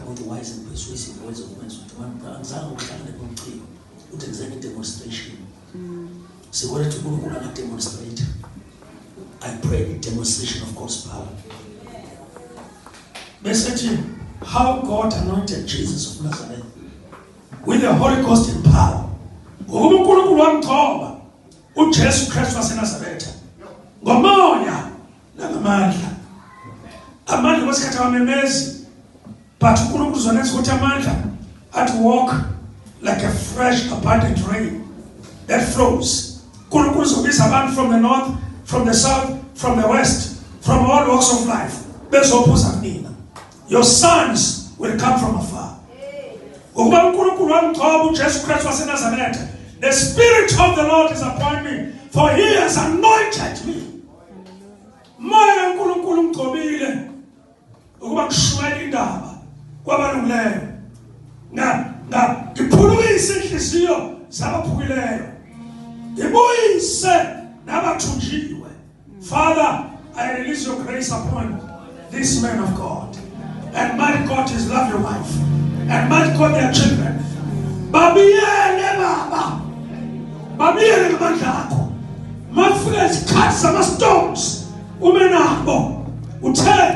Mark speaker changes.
Speaker 1: with wise and persuasive words of wisdom. Angizange uhlangane nomciko uthi ngize nge-demonstration. Sibona ukuthi uNkulunkulu anga-demonstrate. I pray the demonstration of God's power. Bese ethi how God anointed Jesus of Nazareth with the Holy Ghost and power. Ngokuba uNkulunkulu wamgcoba uJesu Kristu waseNazaretha ngomoya nangamandla. Amandla kwesikhathi awamemezi, but uNkulunkulu uzonenza ukuthi amandla athi walk like a fresh abundant rain that flows. uNkulunkulu uzobiza abantu from the north, from the south, from the west, from all walks of life, bezophuza kunina. Your sons will come from afar. Ngokuba uNkulunkulu wamgcoba uJesu Kristu waseNazaretha. The Spirit of the Lord is upon me, for he has anointed me. Moya kaNkulunkulu ungigcobile ukuba ngishumayele indaba kwabalungileyo. Nga nga ngiphulukise inhliziyo zabaphukileyo. Ngibuyise nabathunjiwe. Father, I release your grace upon this man of God. And my God, his lovely wife. And my God, their children. Babiyele baba. Babiyele ngamandla akho. Makufika isikhathi sama-storms, ume nabo. Uthe